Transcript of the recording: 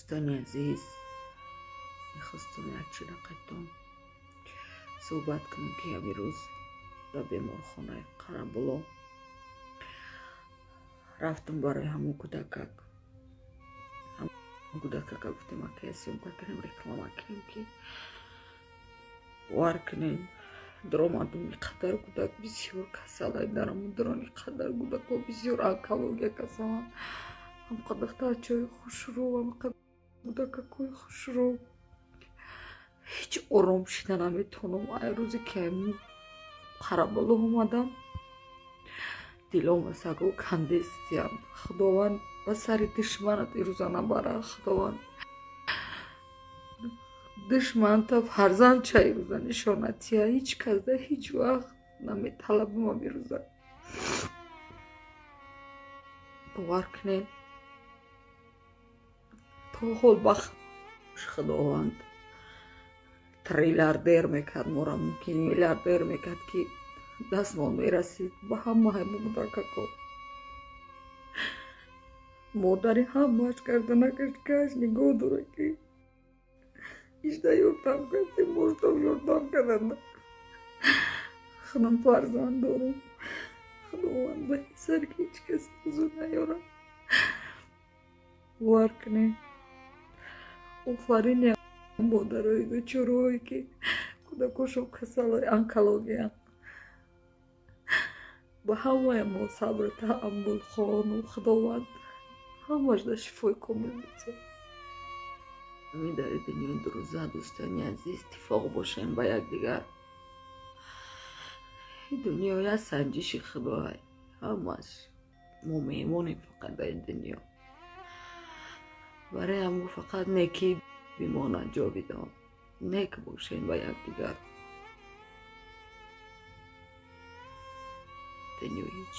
Дӯстони азиз, мехостум як чира қайтон суҳбат кунам, ки ҳамин рӯз ба беморхонаи Қарабуло рафтам барои ҳамон кӯдакак. Ҳамон кӯдакака гуфтем, акая съёмка кунем, реклама кунем, ки бовар кунем, даромадум, иқадар кӯдак бисёр касалай, дар ҳамон дарон иқадар кӯдакҳо бисёр онкология касаланд, ҳамқа духтарчаҳои хушрӯ, ҳамқа кӯдакакҳои хушрӯ. Ҳеҷ ором шида наметавонам. Ай рӯзе ки Қараболо омадам, дилом саго кандестиям. Худованд ба сари душманат ирӯза набара. Худованд душманта фарзандча ирӯза нишонатия. Ҳеҷ касда ҳеҷ вақт наметалабам амирӯза. Бовар кунед, то ҳол бахт Худованд триллиардер мекард моро, мумкин миллиардер мекард, ки дастмон мерасид ба ҳама ҳамон кӯдакако. Модари ҳамааш гарданакаш каш нигоҳ дора, ки ишда ёрдам кардем, моштом ёрдам карданд. Худам фарзанд дорам. Худованд ба сари ҳеҷ кас ҳузур наёрад. Бовар кунед, офарини модарои бечораое, ки кӯдакошон касалои онкологиянд. Ба ҳамаи мо сабру таҳаммул хоҳону Худованд ҳамашда шифои комил бидиҳад. Дар дунёи дурӯза, дӯстони азиз, иттифоқ бошем ба якдигар. Ин дунё як санҷиши Худоай, ҳамаш мо меҳмонем фақат дар ин дунё. Барои ҳамон фақат некӣ бимонад ҷовидон. Нек бошем ба якдигар. Дунё ҳеҷ.